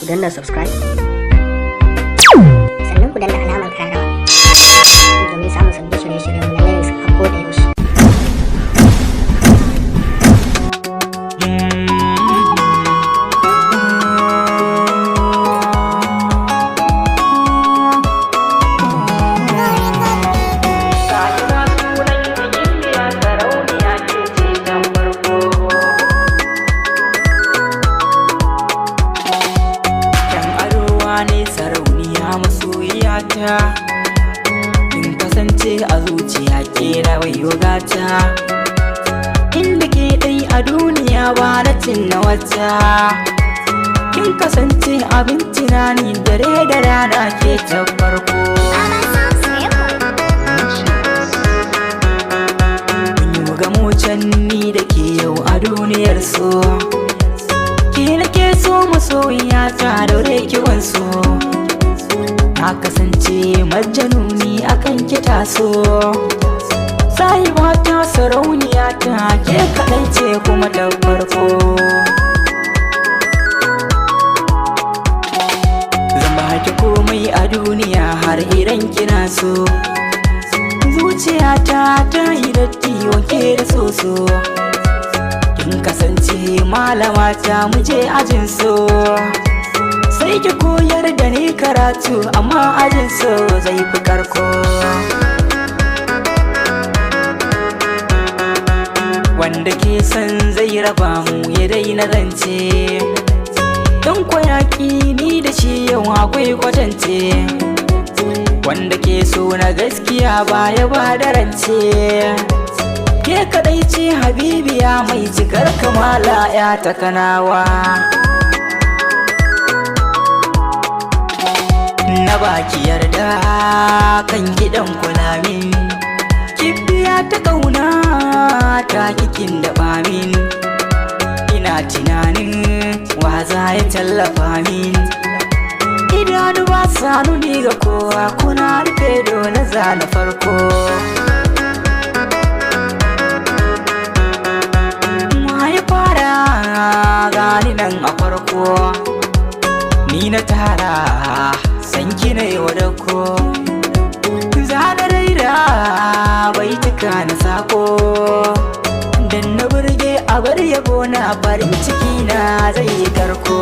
Ku danna subscribe, sannan ku danna alamar kararrawa domin samun sabbin shirye-shiryen mu na yanzu a koda yaushe. Ne sarauniya masoyiyata, in kasance a zuciya ke na wayo gata, inda ke dai a duniya ba na cin na wata. Kin kasance abin tunani dare da rana, ke ta farko. Mun yi gamo can ni da ke yau a duniyar so, ke nake so masoyiya ta, daure kiwon so. Na kasance majanuni akan ki taso, sahiba ta, sarauniya ta, ke kaɗai ce kuma da farko. Zan ba ki komai a duniya har idan kina so. Zuciyata ta yi datti, wanke da soso. Kin kasance malama ta, muje ajin so, sai ki koyar da ni karatu, amma ajin so zai fi karko. Wanda ke son zai raba mu ya daina zance, don kwayaki ni da shi yau akwai kwatance. Wanda ke so na gaskiya baya ba da rance. Ke kadai ce habibiya mai cikar kamala, ya ta kanawa. Na baki yarda kan gidan kula min, kibiya ta kauna ta kikin da min. Ina tunanin wa za ya tallafa min? Idanu ba sa nuni ga kowa, kuna rufe dole zana farko. Ya fara gani nan a farko, ni na tara sanki na yi wadako. Zana raira baituka na sako dan na burge a bar yabo na, farin ciki na zai yi karko.